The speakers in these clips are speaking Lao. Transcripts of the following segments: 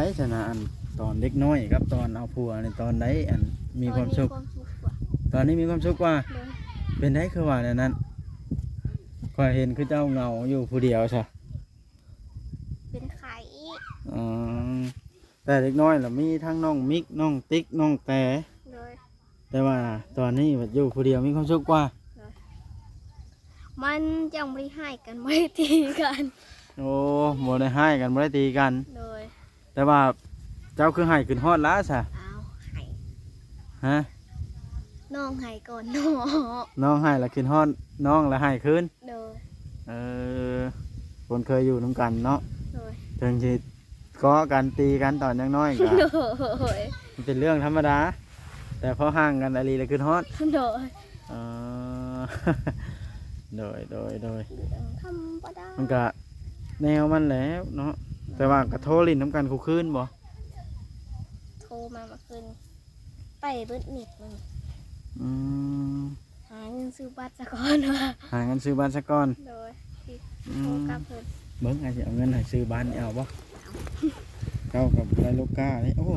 ໃນຖານະອັນຕອນເດັກນ້ອຍກັບຕອນເອົາຜົວນີ້ ຕອນໃດອັນມີຄວາມສຸກ? ຕອນນີ້ມີຄວາມສຸກກວ່າ. ຕອນນີ້ມີຄວາມສຸກກວ່າ? ໂດຍ. ເປັນໃດຄືວ່າແນວນັ້ນ? ຂ້ອຍເຫັນຄືເຈົ້າເຫງົາຢູ່ຜູ້ດຽວຊະ. ເປັນໄຂ້. ອໍ ແຕ່ເດັກນ້ອຍລະມີທັງນ້ອງມິກ ນ້ອງຕິກ ນ້ອງແຕ. ໂດຍ. ແຕ່ວ່າຕອນນີ້ບັດຢູ່ຜູ້ດຽວມີຄວາມສຸກກວ່າ. ໂດຍ. ມັນຈັ່ງບໍ່ໄດ້ຮ້າຍກັນ ບໍ່ໄດ້ຕີກັນ. ໂອ້ ບໍ່ໄດ້ຮ້າຍກັນ ບໍ່ໄດ້ຕີກັນ. ໂດຍ. ແຕ່ວ່າເຈົ້າຄືໄຫ້ຂຶ້ນຮອດລະຊະ? ອ້າວ ໄຫ້. ຮະ? ນ້ອງໄຫ້ກ່ອນເນາະ. ນ້ອງໄຫ້ລະຂຶ້ນຮອດ ນ້ອງລະໄຫ້ຄືນ. ໂດຍ. ເອີ ຄົນເຄີຍຢູ່ນຳກັນເນາະ. ໂດຍ. ເຖິງຊິເກາະກັນຕີກັນຕອນຍັງນ້ອຍກະ ໂດຍ ມັນເປັນເລື່ອງທຳມະດາ ແຕ່ພໍຫ່າງກັນອີ່ຫຼີລະຄິດຮອດ. ໂດຍ. ອໍ ໂດຍ ໂດຍ ໂດຍ. ເລື່ອງທຳມະດາ ມັນກະແນວມັນແຫຼະເນາະ. ແຕ່ວ່າກະໂທຫຼິ້ນນຳກັນຄູ່ຄືນບໍ່? ໂທມາເມື່ອຄືນ ໄປເບິດເນັດມື້ນີ້. ອືມ ຫາເງິນຊື້ບັດສະກ່ອນວ່າ. ຫາເງິນຊື້ບັດສະກ່ອນ. ໂດຍ. ອືມ ໂທກັບເພິ່ນ. ເບິ່ງ ອ້າຍຊິເອົາເງິນໃຫ້ຊື້ບັດນີ້ ເອົາບໍ່? ເອົາ. ເຈົ້າກັບໄລໂລກາເດ້. ໂອ້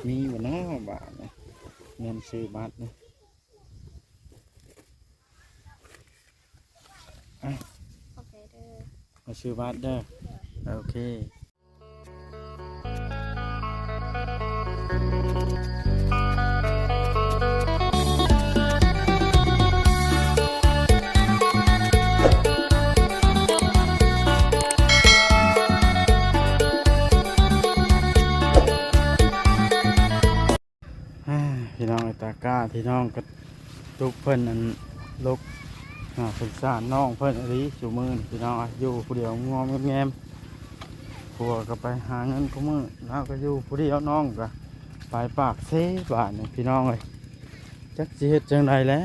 ມີບໍ່ເນາະບາດນີ້ ເງິນຊື້ບັດນີ້? ອ່ະ ຂອບໃຈເດີ. ມາຊື້ບັດເດີ. ໂດຍ. ໂອເຄ. ອ່າ ພີ່ນ້ອງເອີຍ ຕາກ້າ ພີ່ນ້ອງກະຕຸກເພິ່ນ ອັນ ລົກ ອ່າ ສົງສານນ້ອງເພິ່ນອີ່ຫຼີ ຊຸມື້ນີ້ ພີ່ນ້ອງ ຢູ່ຜູ້ດຽວງອມແງມ. ຜົວກະໄປຫາເງິນຄູ່ມື້ ລາວກະຢູ່ຜູ້ດຽວ ນ້ອງກະໄປປາກເຊ ບາດນີ້ ພີ່ນ້ອງເອີຍ ຈັກຊິເຮັດຈັ່ງໃດແຫຼະ.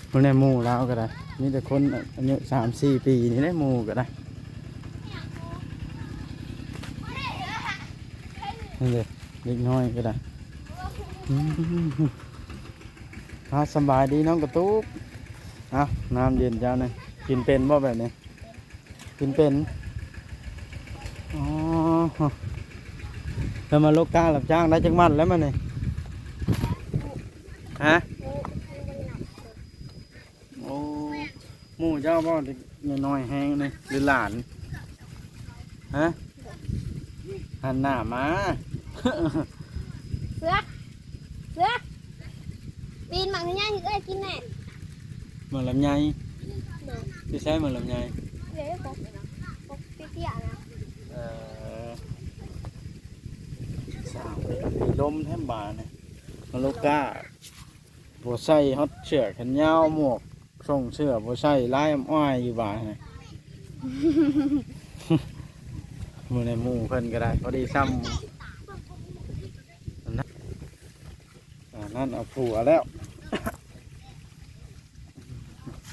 ເບິ່ງແດ່ ໝູ່ລາວກະໄດ້ ມີແຕ່ຄົນອາຍຸສາມສີ່ປີນີ້ແຫຼະ ໝູ່ກະໄດ້. ນີ້ເດ້ ເດັກນ້ອຍກະໄດ້. ອືມ ອ່າ ສະບາຍດີນ້ອງກະຕຸກ. ເອົາ ນ້ຳເຢັນເຈົ້ານີ້ ກິນເປັນບໍ່ແບບນີ້? ກິນເປັນ. ອໍ ແລ້ວມາລົກກ້າຮັບຈ້າງໄດ້ຈັກມັດແລ້ວມື້ນີ້? ຮະ? ໂອ້ ໝູ່ເຈົ້າບໍ່? ເດັກນ້ອຍແຮງນີ້ ຫຼືຫຼານ? ຮະ? ຫັນໜ້າມາ. ເສືອ ເສືອ ປີນໝາກໃຫຍ່ໃຫ້ເອື້ອຍກິນແດ່. ໝາກລຳໄຍ? ໂດຍ. ຢູ່ໃສໝາກລຳໄຍ? ເອີ ສາວ ມີລົມແທ້ບາດນີ້ ມາໂລກາ. ບໍ່ໃສ່ຮອດເສື້ອແຂນຍາວ ໝວກ ສົ່ງເສື້ອບໍ່ໃສ່ ລາຍອ້ອຍຢູ່ບາດນີ້. ມື້ໃນໝູ່ເພິ່ນກະໄດ້ ພໍດີຊ່ຳ ອັນນັ້ນເອົາຜົວແລ້ວ.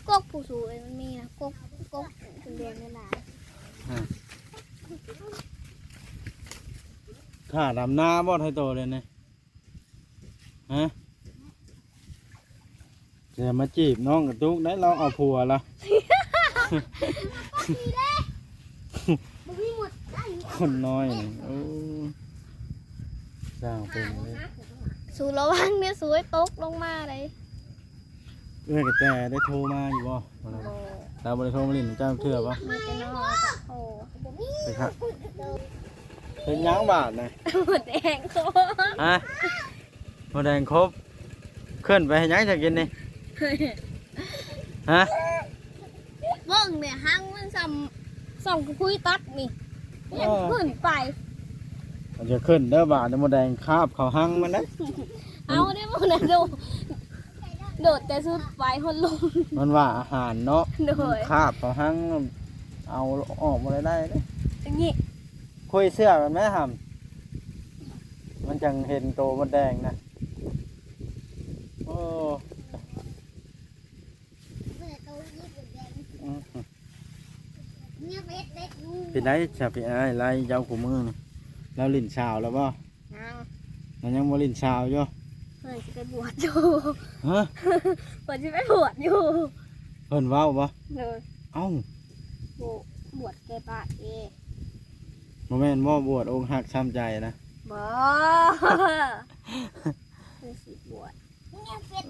ກົກຜູ້ສູງເອີຍ ມັນມີນະ ກົກ ກົກເປັນແດງຫຼາຍ. ອາ ຖ້າດຳນາບໍ່ ໄທໂຕເດນີ້? ຮະ? ຢ່າມາຈີບນ້ອງກະຕຸກໄດ໋ ລາວເອົາຜົວລະ. ຄົນນ້ອຍນີ້ ໂອ້ ຊ່າງເປັນເລີຍ. ສູລະວັງເດີ ສູໃຫ້ຕົກລົງມາເລີຍ. ເອື້ອຍກະແຕໄດ້ໂທມາຢູ່ບໍ່? ບໍ່. ລາວບໍ່ໄດ້ໂທມາຫຼິ້ນນຳເຈົ້າເທື່ອບໍ່? ມີແຕ່ນ້ອງກັບພໍ່. ເປັນຫຍັງບາດນະ? ໝົດແຮງ. ຮະ? ໝົດແຮງຄົບ. ຂຶ້ນໄປເຮັດຫຍັງຈະກິນນີ້? ຮະ? ເບິ່ງແດ່ ຮັງມັນຊ່ຳ ຊ່ຳກຸຍຕັດນີ້ ຍັງຂຶ້ນໄປ. ເອີ ຢ່າຂຶ້ນເດີບາດນີ້ ມົດແດງຄາບເຂົ້າຮັງມັນເດ້. ເອົາເດ້ ບໍ່ນະ ໂດດ ໂດດແຕ່ສຸດໄປຮອດລຸ່ມ. ມັນວ່າອາຫານເນາະ. ໂດຍ. ມັນຄາບເຂົ້າຮັງ ເອົາອອກບໍ່ໄດ້ເດ້. ຢ່າງນີ້ ຄຸຍເສື້ອກັນແມ້ຫຳ ມັນຈັ່ງເຫັນໂຕມົດແດງນະ. ໂອ້ ອືມ ເປັນໃດຊະພີ່ອ້າຍ ໄລ່ເຈົ້າຄູ່ມື້ນີ້ ລາວຫຼິ້ນສາວແລ້ວບໍ່? ຍັງ. ລາວຍັງບໍ່ຫຼິ້ນສາວຢູ່? ເພິ່ນຊິໄປບວດຢູ່. ຮະ? ເພິ່ນຊິໄປບວດຢູ່. ເພິ່ນເວົ້າບໍ່? ໂດຍ. ເອົ້າ ໂອ້ ບວດແກ່ພະເອ. ບໍ່ແມ່ນບໍ່ ບວດອົກຫັກຊ້ຳໃຈນະ? ບໍ່ ຄືຊິບວດ.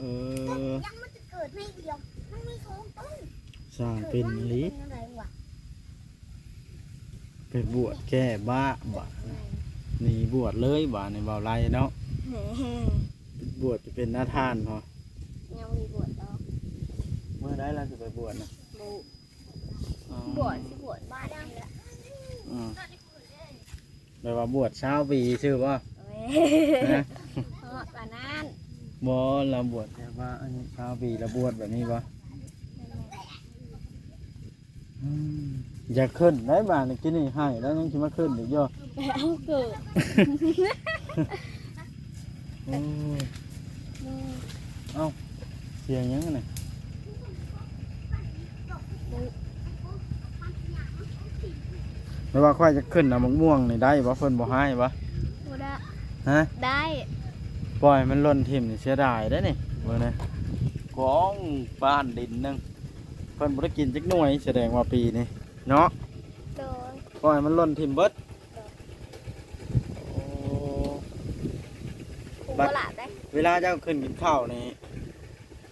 ເອີ ຍັງມັນຈະເກີດໃນດຽວ ມັນມີສອງຕົ້ນ. ຊ່າງເປັນອີ່ຫຼີ ເກີດມາມັນເປັນຈັ່ງໃດວະ? ໄປບວດແກ້ບ້າບາດ ແມ່ນ ໜີບວດເລີຍບາດນີ້ ເວົ້າໄລ່ເນາະ. ແມ່ນ ບວດຈະເປັນໜ້າທ່ານເນາະ. ຍັງບໍ່ໄດ້ບວດດອກ. ມື້ໃດລະຊິໄປບວດນະ? ບໍ່ ອໍ ບວດຊິບວດບ້ານນີ້ແຫຼະ. ອືມ ແບບວ່າບວດຊາວປີຊື່ບໍ່? ແມ່ນ ຮະ? ຮອດປານນັ້ນ. ບໍ່ ລາວບວດແບບວ່າອາຍຸຊາວປີ ລາວບວດແບບນີ້ບໍ່? ແມ່ນ ອືມ ຢາກຂຶ້ນໄດ້ບາດນີ້ ກິນນີ້ໃຫ້ແລ້ວ ຍັງຊິມາຂຶ້ນອີກຢູ່. ໄປເອົາເກີດ ໂອ້ຍ ອືມ ເອົ້າ ສຽງຫຍັງຫັ້ນນະ? ແມ່ນວ່າຂ້ອຍຈະຂຶ້ນເອົາໝາກມ່ວງນີ້ໄດ້ບໍ່? ເພິ່ນບໍ່ຮ້າຍບໍ່? ບໍ່ໄດ້. ຮະ? ໄດ້. ປ່ອຍມັນຫຼົ່ນຖິ້ມນີ້ເສຍດາຍເດ້ນີ້ ເບິ່ງນະ ກອງບ້ານດິນໜຶ່ງ ເພິ່ນບໍ່ໄດ້ກິນຈັກໜ່ວຍ ສະແດງວ່າປີນີ້ເນາະ. ໂດຍ. ປ່ອຍມັນຫຼົ່ນຖິ້ມເບິດ. ໂດຍ. ໂອ້ ຜູ້ບໍ່ຫຼາບໄດ໋. ເວລາເຈົ້າຂຶ້ນກິນເຂົ້ານີ້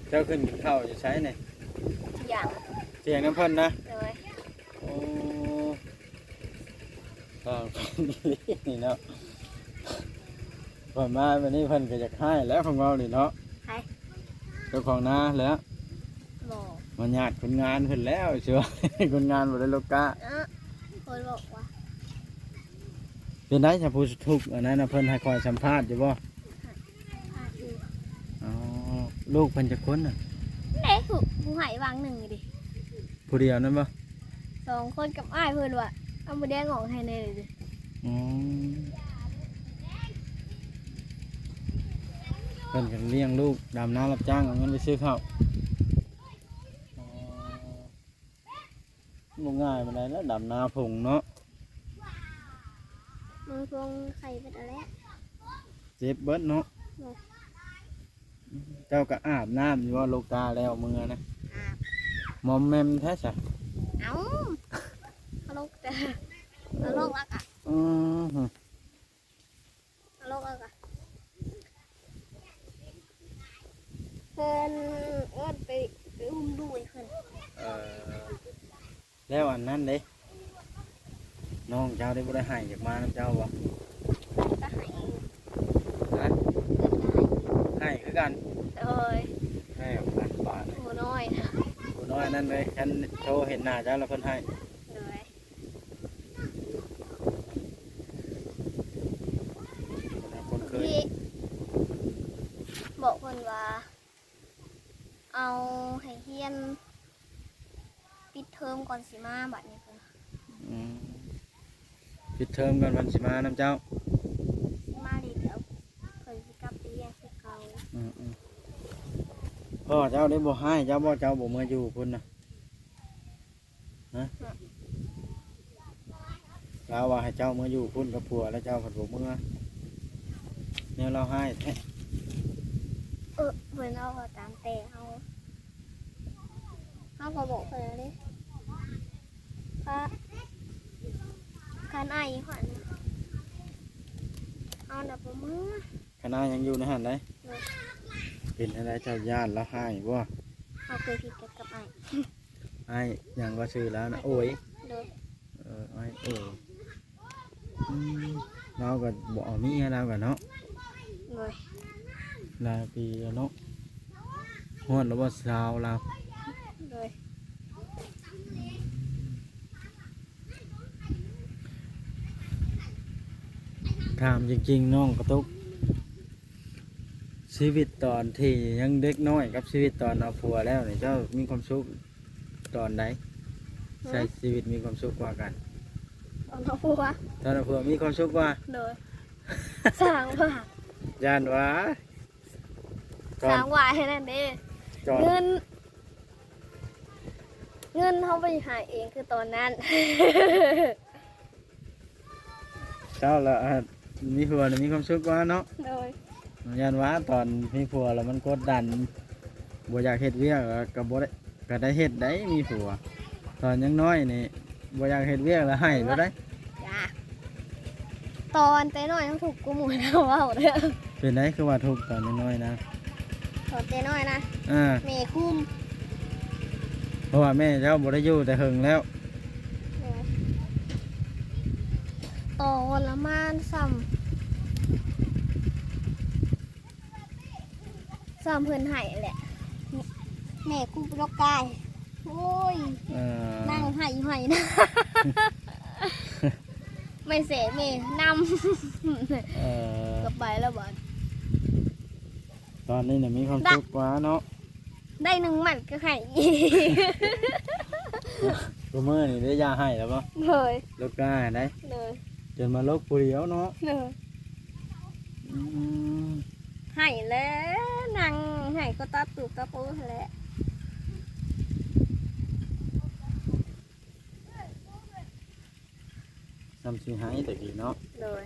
ເຈົ້າຂຶ້ນກິນເຂົ້າຢູ່ໃສນີ້? ຖຽງ ຖຽງນຳເພິ່ນນະ? ໂດຍ. ໂອ້ ຕ່າງກັນອີ່ຫຼີນີ້ເນາະ. ເພິ່ນມາບັດນີ້ເພິ່ນກໍຢາກຮ້າຍແລ້ວ ຂອງເວົ້ານີ້ເນາະ. ໃຜ? ເຈົ້າຂອງນາແຫຼະ. ບໍ່ ມາຍາດຄົນງານເພິ່ນແລ້ວ ຊິວ່າຄົນງານບໍ່ໄດ້ໂລກາ. ເອີ ເພິ່ນບອກວ່າ ເປັນໄດຊະ ຜູ້ທຸກອັນນັ້ນນະ ເພິ່ນໃຫ້ຂ້ອຍສຳພາດຢູ່ບໍ່? ສຳພາດຢູ່. ອໍ ລູກເພິ່ນຈັກຄົນນະ? ເດ້ ຜູ້ ຜູ້ໃຫ້ຫວ່າງໜຶ່ງນີ້ເດ້. ຜູ້ດຽວນັ້ນບໍ່? ສອງຄົນກັບອ້າຍເພິ່ນວ່າ ເອົາໝູແດງອອກໃຫ້ແດ່ເດ້. ອືມ ເພິ່ນກໍລ້ຽງລູກ ດຳນາຮັບຈ້າງ ເອົາເງິນໄປຊື້ເຂົ້າ. ອໍ ບໍ່ງ່າຍປານໃດແລ້ວ ດຳນາພົງເນາະ. ມັນພົງໄຂ່ເບິດແລ້ວ. ເຈັບເບິດເນາະ. ໂດຍ. ເຈົ້າກໍອາບນ້ຳຢູ່ບໍ່ ໂລກາແລ້ວເມືອນະ? ອາບ. ມອມແມມແທ້ຊະ. ເອົ້າ ຕະຫຼົກແຕ່ ຕະຫຼົກແລ້ວກະ ອືມ ຕະຫຼົກແລ້ວກະ ເພິ່ນເອີ້ນໄປ ໄປອຸ້ມລູກໃຫ້ເພິ່ນ. ເອີ ແລ້ວອັນນັ້ນເດ້ ນ້ອງເຈົ້າໄດ້ບໍ່ໄດ້ໄຫ້ ຢາກມານຳເຈົ້າບໍ່? ກໍໄຫ້ຢູ່. ຮະ? ກໍໄຫ້ ໄຫ້ຄືກັນ. ໂດຍ. ໃຫ້ກັນບາດ ຜູ້ນ້ອຍນະ ຜູ້ນ້ອຍນັ້ນເລີຍ ຄັນໂທເຫັນໜ້າເຈົ້າແລ້ວເພິ່ນໄຫ້. ໂດຍ. ຄົນເຄີຍ ບອກເພິ່ນວ່າ ເອົາໃຫ້ຮຽນປິດເທີມກ່ອນຊິມາ ບາດນີ້ເພິ່ນ. ອືມ ປິດເທີມກ່ອນເພິ່ນຊິມານຳເຈົ້າ. ຊິມາເລີຍ ດຽວເພິ່ນຊິກັບໄປຮຽນຄືເກົ່າ. ອືມໆ ພໍ່ເຈົ້າໄດ້ບໍ່ຮ້າຍເຈົ້າບໍ່? ເຈົ້າບໍ່ເມືອຢູ່ພຸ້ນນະ? ຮະ? ຮະ? ລາວວ່າໃຫ້ເຈົ້າເມືອຢູ່ພຸ້ນກັບຜົວ ແລ້ວເຈົ້າພັດບໍ່ເມືອ ແນວລາວຮ້າຍແທ້. ເອີ ເພິ່ນເວົ້າກໍຕາມແຕ່ເຮົາ ເຮົາກໍບອກເພິ່ນແລ້ວເດ້ ຄັນ ຄັນອ້າຍຢູ່ຫັ້ນນະ ເຮົານະບໍ່ເມືອ. ຄັນອ້າຍຍັງຢູ່ໃນຫັ້ນໃດ໋. ໂດຍ. ເປັນຈັ່ງໃດ ເຈົ້າຢ້ານລາວຮ້າຍບໍ່? ເຮົາເຄີຍຜິດກັນກັບອ້າຍ. ອ້າຍຫຍັງກໍຊື່ລາວນະ? ໂອຍ. ໂດຍ. ເອີ ອ້າຍໂອຍ. ອືມ ລາວກໍບໍ່ເອົາເມຍລາວກໍເນາະ. ໂດຍ. ຫຼາຍປີແລ້ວເນາະ. ຮອດແລ້ວບໍ່ຊາວລາວ? ໂດຍ. ອືມ ຖາມຈິງໆ ນ້ອງກະຕຸກ ຊີວິດຕອນທີ່ຍັງເດັກນ້ອຍກັບຊີວິດຕອນເອົາຜົວແລ້ວນີ້ ເຈົ້າມີຄວາມສຸກຕອນໃດ? ຮະ? ໃຊ້ຊີວິດມີຄວາມສຸກກວ່າກັນ? ຕອນເອົາຜົວ. ຕອນເອົາຜົວມີຄວາມສຸກກວ່າ? ໂດຍ. ສ້າງວ່າ ຢ້ານວ່າ ສ້າງວ່າແຄ່ນັ້ນເດ້. ເງິນ ເງິນເຮົາບໍ່ໄດ້ຫາເອງຄືຕອນນັ້ນ. ເຈົ້າລະ ອາ ມີຜົວລະມີຄວາມສຸກກວ່າເນາະ. ໂດຍ. ຢ້ານວ່າຕອນມີຜົວລະມັນກົດດັນ ບໍ່ຢາກເຮັດວຽກ ລະກະບໍ່ໄດ້ ກະໄດ້ເຮັດໄດ໋ ມີຜົວ. ຕອນຍັງນ້ອຍນີ້ ບໍ່ຢາກເຮັດວຽກແລ້ວໄຫ້ໂລດໄດ໋. ຢາກ ຕອນແຕ່ນ້ອຍເຮົາທຸກກວ່າໝູ່ ເຮົາເວົ້າເດີ. ເປັນໃດຄືວ່າທຸກຕອນນ້ອຍໆນະ? ຕອນແຕ່ນ້ອຍນະ ອ່າ ແມ່ຄຸມ ເພາະວ່າແມ່ເຈົ້າບໍ່ໄດ້ຢູ່ແຕ່ເຫິງແລ້ວ. ໂດຍ ທໍລະມານສ່ຳ ຊ້ຳເພິ່ນໃຫ້ແຫຼະ ແມ່ກູບໍ່ລອກກາຍ. ໂອ້ຍ ເອີ ນັ່ງໄຫ້ຢູ່ໃຫ້ນະ ໄມ່ເສແມ່ນຳ. ເອີ ກະໄປແລ້ວບາດ ຕອນນີ້ນະມີຄວາມສຸກກວ່າເນາະ. ໄດ້ໜຶ່ງໝັດກະໄຫ້ອີກ ຊຸມື້ນີ້ໄດ້ຢ່າໄຫ້ແລ້ວບໍ່? ໂດຍ ລົກກ້າໄດ້ ໂດຍ ຈົນມາລົກຜູ້ດຽວເນາະ. ໂດຍ ອືມ ໄຫ້ແລ້ວ ນັ່ງໄຫ້ກໍຕາຕູຕາໂປຫັ້ນແຫຼະ. ສ່ຳຊິໄຫ້ແຕ່ກີ້ເນາະ. ໂດຍ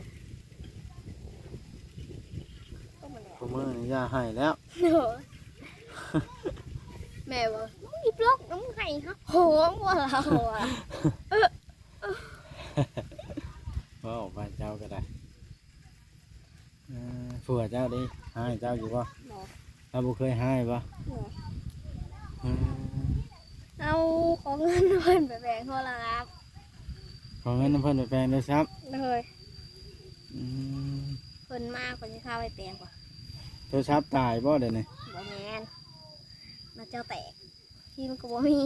ຊຸມື້ນີ້ຢ່າໄຫ້ແລ້ວ. ໂດຍ ແມ່ວ່າ ອີປະຫຼົກ ມຶງໄຫ້ຮະ ໂຫງວ່າລາວວ່າ ເວົ້າອອກມາເຈົ້າກະໄດ້. ເອີ ຜົວເຈົ້າເດ ຮ້າຍເຈົ້າຢູ່ບໍ່? ບໍ່ ລາວບໍ່ເຄີຍຮ້າຍບໍ່? ບໍ່ ອືມ ເອົາ ຂໍເງິນເພິ່ນໄປແປງໂທລະສັບ ຂໍເງິນນຳເພິ່ນໄປແປງໂທລະສັບ. ໂດຍ ອືມ ເພິ່ນມາ ຂ້ອຍຊິພາໄປແປງກ່ອນ. ໂທລະສັບຕາຍບໍ່ດຽວນີ້? ບໍ່ແມ່ນ ໜ້າຈະແຕກ ທີ່ມັນກໍບໍ່ມີ.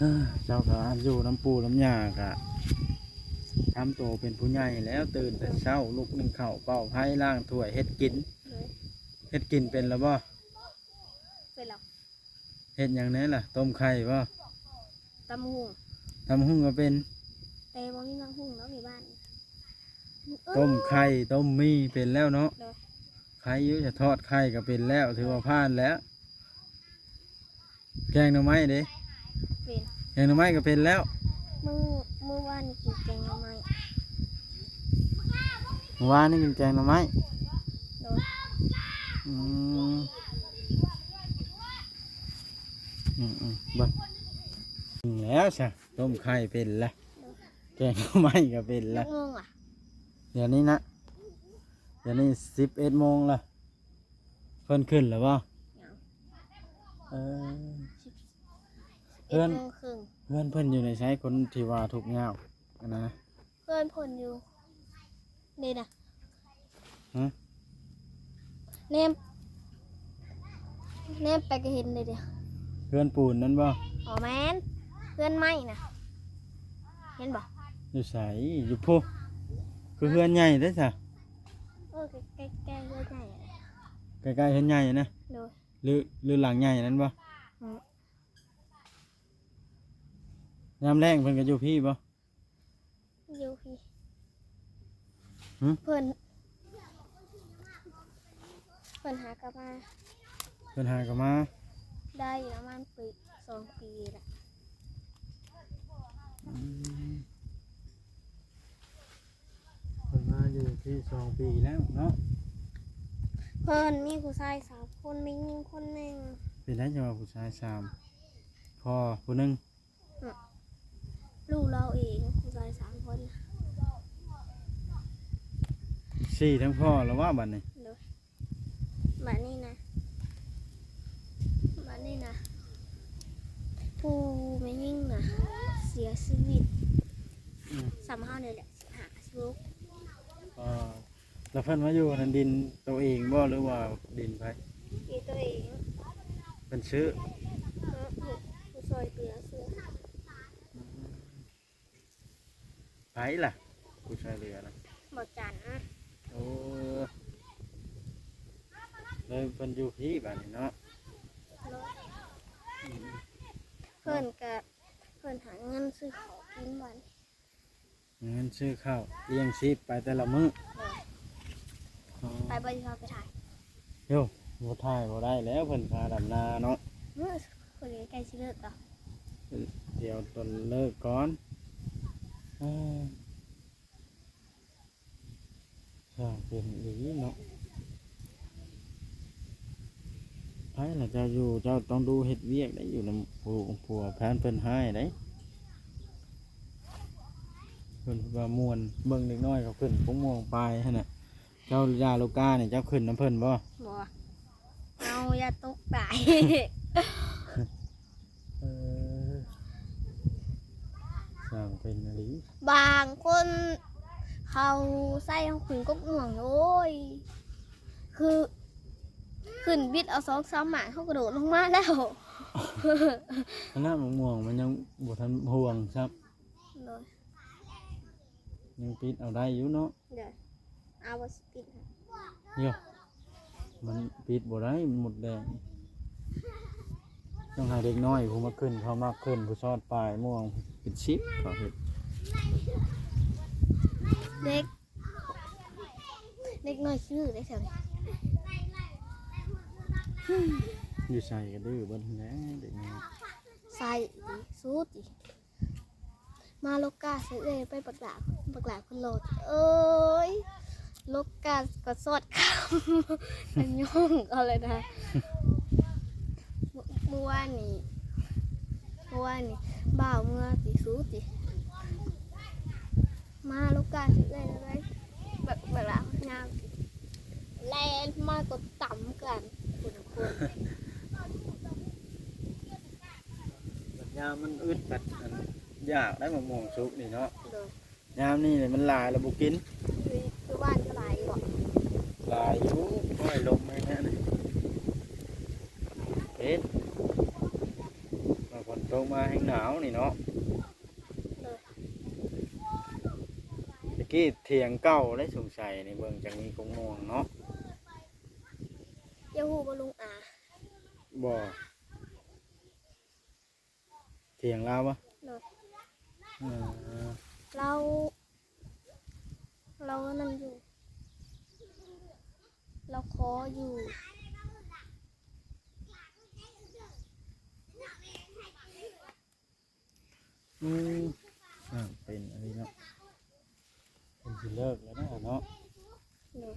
ອໍ ເຈົ້າກະຢູ່ນຳປູ່ນຳຍ່າກະທຳໂຕເປັນຜູ້ໃຫຍ່ແລ້ວ ຕື່ນແຕ່ເຊົ້າ ລຸກໜຶ້ງເຂົ້າ ເປົ່າໄຟ ລ້າງຖ້ວຍ ເຮັດກິນ. ໂດຍ ເຮັດກິນເປັນແລ້ວບໍ່? ເປັນແລ້ວ. ເຮັດຫຍັງແດ່ລະ? ຕົ້ມໄຂ່ບໍ່? ຕຳຫຸ່ງ ຕຳຫຸ່ງກະເປັນ ແຕ່ບໍ່ມີໝາກຫຸ່ງເນາະ ຢູ່ບ້ານ. ຕົ້ມໄຂ່ ຕົ້ມໝີ່ເປັນແລ້ວເນາະ. ໂດຍ ໄຂ່ຢູ່ ຈະທອດໄຂ່ກະເປັນແລ້ວ ຖືວ່າຜ່ານແລ້ວ. ແກງໜໍ່ໄມ້ເດ? ເປັນ ແກງໜໍ່ໄມ້ກະເປັນແລ້ວ. ມື້ ມື້ວານນີ້ກິນແກງໜໍ່ໄມ້. ມື້ວານນີ້ກິນແກງໜໍ່ໄມ້. ໂດຍ ອືມ ອືມໆ ເບິ່ງ ກິນແລ້ວຊະ ຕົ້ມໄຂ່ເປັນລະ ໂດຍ ແກງໜໍ່ໄມ້ກະເປັນລະ. ຈັກໂມງລະ? ດຽວນີ້ນະ ດຽວນີ້ສິບເອັດໂມງລະ. ເພິ່ນຂຶ້ນແລ້ວບໍ່? ຍັງ ເອີ ສິບ ເອີ ສິບເອັດໂມງເຄິ່ງ. ເຮືອນ ເຮືອນເພິ່ນຢູ່ໃນໃສ? ຄົນທີ່ວ່າທຸກຍາກອັນນັ້ນນະ. ເຮືອນເພິ່ນຢູ່ນີ້ນະ. ຮະ? ແນມ ແນມໄປກະເຫັນເດ. ເຮືອນປູນນັ້ນບໍ່? ບໍ່ແມ່ນ ເຮືອນໄມ້ນະ ເຫັນບໍ່? ຢູ່ໃສ? ຢູ່ພຸ້ນ. ຄືເຮືອນໃຫຍ່ແທ້ຊະ. ເອີ ໃກ້ໆ ໃກ້ໆເຮືອນໃຫຍ່ ໃກ້ໆເຮືອນໃຫຍ່ນະ. ໂດຍ ຫຼື ຫຼືຫຼັງໃຫຍ່ນັ້ນບໍ່? ອືມ ຍາມແລ້ງເພິ່ນກະຢູ່ພີ້ບໍ່? ຢູ່ພີ້. ຫຶ? ເພິ່ນ ເພິ່ນຫາກະມາ ເພິ່ນຫາກະມາ ໄດ້ປະມານປີ ສອງປີລະ. ອືມ ເພິ່ນມາຢູ່ພີ້ສອງປີແລ້ວເນາະ. ເພິ່ນມີຜູ້ຊາຍສາມຄົນ ແມ່ຍິງຄົນໜຶ່ງ. ເປັນໃດຈັ່ງວ່າຜູ້ຊາຍສາມ ພໍ່ຜູ້ໜຶ່ງ? ອືມ ລູກລາວເອງ ຜູ້ຊາຍສາມຄົນ. ສີ່ທັງພໍ່ລະວ່າບາດນີ້. ໂດຍ ບາດນີ້ນະ ບາດນີ້ນະ ຜູ້ແມ່ຍິງນະເສຍຊີວິດ. ອືມ ສ່ຳເຮົານີ້ແຫຼະ ສິບຫ້າ ສິບຫົກ. ເອີ ແລ້ວເພິ່ນມາຢູ່ນັ້ນດິນໂຕເອງບໍ່ ຫຼືວ່າດິນໃຜ? ດິນໂຕເອງ. ເພິ່ນຊື້? ເອີ ຜູ້ ຜູ້ຊ່ອຍເຫຼືອຊື້. ອືມ ໃຜລະ ຜູ້ຊ່ອຍເຫຼືອນະ? ບໍ່ຈັນ. ໂອ້ ເລີຍເພິ່ນຢູ່ພີ້ບາດນີ້ເນາະ. ໂດຍ ອືມ ເພິ່ນກະ ເພິ່ນຫາເງິນຊື້ເຂົ້າກິນບາດນີ້. ເງິນຊື້ເຂົ້າລ້ຽງຊີບໄປແຕ່ລະມື້. ໂດຍ ອໍ ໄປບໍ່? ຊິພາໄປຖ່າຍ. ໂຢ ບໍ່ຖ່າຍບໍ່ໄດ້ແລ້ວ ເພິ່ນພາດຳນາເນາະ. ມື້ ເພິ່ນໃກ້ຊິເລີກແລ້ວ ດຽວຕົນເລີກກ່ອນ. ເອີ ຊ່າງເປັນອີ່ຫຼີເນາະ. ໃຜລະເຈົ້າຢູ່ ເຈົ້າຕ້ອງດູເຮັດວຽກໄດ໋ ຢູ່ນຳຜູ້ ຜົວພັນເພິ່ນຮ້າຍໄດ໋. ເພິ່ນວ່າມ່ວນ ເບິ່ງເດັກນ້ອຍເຂົາຂຶ້ນກົກມ່ວງປາຍຫັ້ນນະ. ເຈົ້າ ຢາລູກການີ້ ເຈົ້າຂຶ້ນນຳເພິ່ນບໍ່? ບໍ່ ເຮົາຢ້ານຕົກຕາຍ. ເອີ ຊ່າງເປັນອີ່ຫຼີ. ບາງຄົນເຂົາໃສ່ເຮົາຂຶ້ນກົກມ່ວງ ໂອ້ຍ ຄືຂຶ້ນບິດເອົາສອງສາມໝາກ ເຮົາກະໂດດລົງມາແລ້ວ. ຂະໜາດໝາກມ່ວງມັນຍັງບໍ່ທັນຮ່ວງຊ້ຳ. ໂດຍ. ຍັງປິດເອົາໄດ້ຢູ່ເນາະ. ໂດຍ. ເອົາບໍ່ຊິປິດໃຫ້. ໂຍ ມັນປິດບໍ່ໄດ້ ມັນມົດແດງ. ຕ້ອງໃຫ້ເດັກນ້ອຍຜູ້ມັກຂຶ້ນ ເຂົາມັກຂຶ້ນ ຜູ້ຊອດປາຍມ່ວງເປັນສິບ ເຂົາເຮັດ. ເດັກ ເດັກນ້ອຍຊື່ໄດ້ແຖວນີ້. ຢູ່ໃສກະດື້ເບິດຫັ້ນແຫຼະເດັກນ້ອຍ. ໃສ່ ສູດ ມາໂລກາໃສ່ເອື້ອຍ ໄປບັກຫຼ້າ ບັກຫຼ້າເພິ່ນຫຼໍ່ເອີຍ. ໂລກາກະຊອດຄຳ ກະຍ້ອງເອົາເລີຍນະ. ມື້ ມື້ວານນີ້ ມື້ວານນີ້ບ່າວເມືອຕິ ສູດຕິ ມາໂລກາຊິເອື້ອຍເລີຍ. ບັກ ບັກຫຼ້າຍາມຕິ ແລ່ນມາກະຕຳກັນ ຄົນ ຄົນ. ບັດຍາມມັນອຶດ ບັດອັນ ຢາກໄດ້ໝາກມ່ວງສຸກນີ້ເນາະ. ໂດຍ. ຍາມນີ້ມັນຫຼາຍລະບໍ່ກິນ. ຢູ່ ຢູ່ບ້ານກະຫຼາຍຢູ່ບໍ? ຫຼາຍຢູ່ ໂອ້ຍ ລົມແຮງແທ້ນີ້. ເປັນ ມາຝົນຕົກມາແຮງໜາວນີ້ເນາະ. ໂດຍ. ຕະກີ້ຖຽງເກົ່າໄດ໋ ສົງໄສນີ້ ເບິ່ງຈັ່ງມີກົກມ່ວງເນາະ. ເຈົ້າຮູ້ບໍ່ລຸງອາ? ບໍ່. ຖຽງລາວບໍ່? ໂດຍ. ເອີ ລາວ ລາວນັ້ນຢູ່ ລາວຂໍຢູ່. ອືມ ຊ່າງເປັນອັນນີ້ເນາະ. ເພິ່ນຊິເລີກແລ້ວນະເນາະ. ໂດຍ.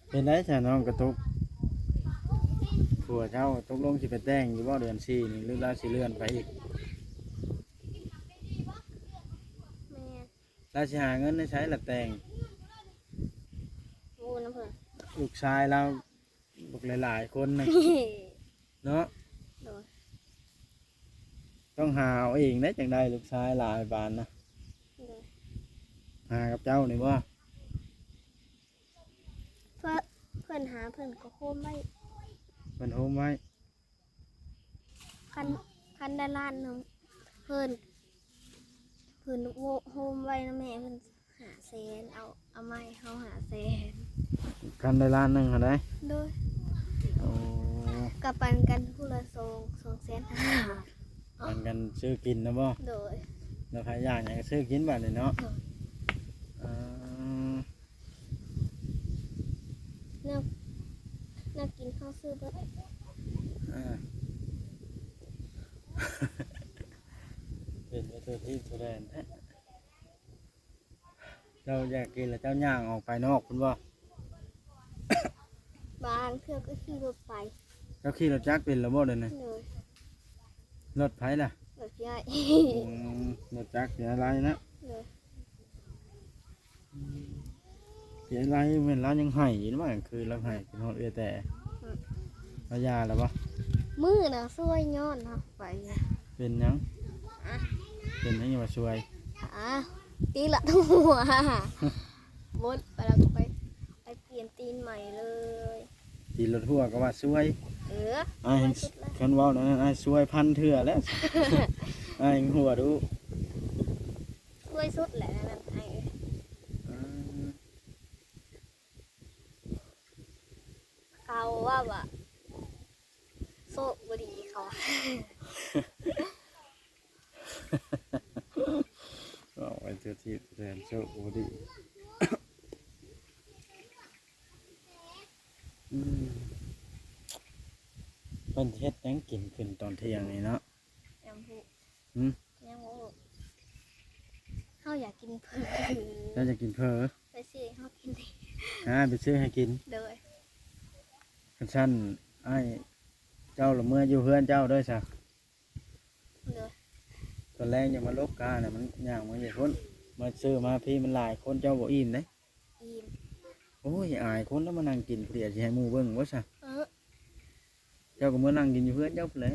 ເປັນໄດຊະນ້ອງກະຕຸກ ຜົວເຈົ້າຕົກລົງຊິໄປແຕ່ງຢູ່ບໍ່ເດືອນສີ່ນີ້ ຫຼືລາວຊິເລື່ອນໄປອີກ? ແມ່ນ. ລາວຊິຫາເງິນໃນໃສລະແຕ່ງ? ໂອ້ ນຳເພິ່ນ ລູກຊາຍລາວ ບັກຫຼາຍໆຄົນນະ ເນາະ. ໂດຍ. ຕ້ອງຫາເອົາເອງໄດ໋ ຈັ່ງໄດ້ລູກຊາຍຫຼາຍປານນະ. ໂດຍ. ຫາກັບເຈົ້ານີ້ບໍ່? ເພິ່ນ ເພິ່ນຫາ ເພິ່ນກະໂຮມໄວ້ ເພິ່ນໂຮມໄວ້. ຄັນ ຄັນໄດ້ລ້ານໜຶ່ງ ເພິ່ນ ເພິ່ນໂຮມໄວ້ນຳແມ່ເພິ່ນຫ້າແສນ ເອົາ ເອົາມາໃຫ້ເຮົາຫ້າແສນ. ຄັນໄດ້ລ້ານໜຶ່ງຫັ້ນໃດ໋? ໂດຍ. ໂອ້ ກະປັນກັນຜູ້ລະສອງ ສອງແສນຫ້າ ປັນກັນຊື້ກິນນະບໍ່? ໂດຍ. ແລ້ວໃຜຢາກຫຍັງກະຊື້ກິນບາດນີ້ເນາະ. ໂດຍ. ເອີ ແນວ ແນວກິນເຮົາຊື້ເບິດ. ເອີ ເປັນໄປທົ່ວທີບທົ່ວແດນແທ້. ເຈົ້າຢາກກິນລະເຈົ້າຍ່າງອອກໄປນອກພຸ້ນບໍ່? ບາງເທື່ອກະຂີ່ລົດໄປ. ເຈົ້າຂີ່ລົດຈັກເປັນລະບໍ່ດຽວນີ້? ໂດຍ. ລົດໃຜລະ? ລົດໃຫຍ່. ອືມ ລົດຈັກເປັນອາໄລນະ? ໂດຍ. ເປັນອາໄລ ແມ່ນລາວຍັງໄຫ້ຢູ່ ມາກາງຄືນລາວໄຫ້ ຄິດຮອດເອື້ອຍແຕ່. ອືມ. ລາວຢ່າລະບໍ່? ມື້ນະຊວຍຍ້ອນເຮົາໄປ. ເປັນຫຍັງ? ອະ ເປັນຫຍັງວ່າຊວຍ? ອາ ຕີລະຫົວ ໝົດໄປແລ້ວກະໄປ ໄປປ່ຽນຕີນໃໝ່ເລີຍ. ຕີນລົດຮົ່ວກະວ່າຊວຍ. ເອີ ອ້າຍ ຊວຍສຸດລະ ຄັນເວົ້າແນວນັ້ນ ອ້າຍຊວຍພັນເທື່ອແລ້ວ ອ້າຍຫົວດຸ. ຊວຍສຸດແຫຼະນັ້ນ ອ້າຍ. ເອີ ເຂົາວ່າ ວ່າໂຊກບໍ່ດີເຂົາ. ເວົ້າໄປທົ່ວທີບແດນ ໂຊກບໍ່ດີ. ອືມ ເພິ່ນເຮັດຫຍັງກິນຂຶ້ນຕອນທ່ຽງນີ້ເນາະ? ຍັງບໍ່ຮູ້. ຫື? ຍັງບໍ່ຮູ້. ເຮົາຢາກກິນເຝີ. ເຈົ້າຢາກກິນເຝີ? ໄປຊື້ໃຫ້ເຮົາກິນ. ຫາ ໄປຊື້ໃຫ້ກິນ. ໂດຍ. ຄັນຊັ້ນ ອ້າຍ ເຈົ້າລະເມືອຢູ່ເຮືອນເຈົ້າເດີຊະ. ໂດຍ. ຕອນແລງຢ່າມາຫຼົບການະ ມັນຍ່າງມາຢູ່ພຸ້ນ ມາຊື້ມາພີ້ ມັນຫຼາຍຄົນເຈົ້າບໍ່ອີ່ມເດ້. ອີ່ມ. ໂອ້ຍ ອາຍຄົນແລ້ວ ມານັ່ງກິນຜູ້ດຽວ ຊິໃຫ້ໝູ່ເບິ່ງບໍ່ຊະ? ເອີ ເຈົ້າກໍເມືອນັ່ງກິນຢູ່ເຮືອນເຈົ້າພຸ້ນແຫຼະ.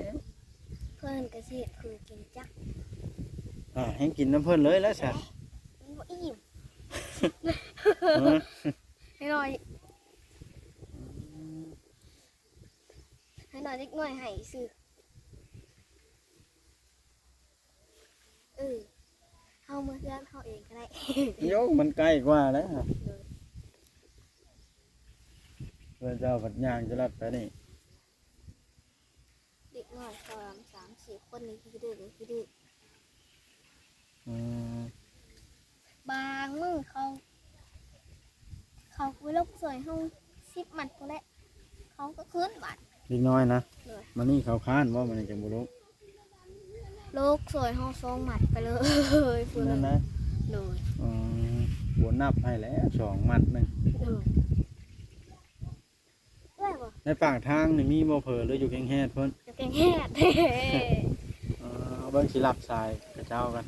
ເພິ່ນກໍຊິເຮັດຄືກິນຈັກ. ອ່າ ແຮ່ງກິນນຳເພິ່ນເລີຍແຫຼະຊະ. ມັນບໍ່ອີ່ມ. ເອີ ໃຫ້ໜ້ອຍ ໃຫ້ໜ້ອຍເດັກນ້ອຍໃຫ້ຊື່. ເອີ ເຮົາເມືອເຮືອນເຮົາເອງກໍໄດ້. ໂຍ ມັນໃກ້ກວ່າແລ້ວ. ໂດຍ. ເພື່ອນເຈົ້າພັດຍ່າງຈະລັດໄປນີ້. ເດັກນ້ອຍສອງສາມສີ່ຄົນນີ້ຂີ້ດື້ ຂີ້ດື້. ອືມ. ບາງມື້ເຂົາ ເຂົາກໍລົກຊ່ອຍເຮົາສິບມັດພຸ້ນແຫຼະ ເຂົາກໍຄືນບາດ. ເດັກນ້ອຍນະ? ໂດຍ. ມານີ້ເຂົາຄ້ານບໍ່? ມານີ້ຈັ່ງບໍ່ລົກ. ລົກຊ່ອຍເຮົາສອງມັດໄປເລີຍ. ແມ່ນນະ? ໂດຍ. ອືມ ບໍ່ນັບໃຫ້ແລ້ວ ສອງມັດໜຶ່ງ. ໂດຍ. ເອື້ອຍບໍ່? ໃນປາກທາງນີ້ມີບໍ່ເຜີ ຫຼືຢູ່ແກ້ງແຮດພຸ້ນ? ຢູ່ແກ້ງແຮດ. ເອີ ເບິ່ງຊິລັບສາຍຂະເຈົ້າກັນ.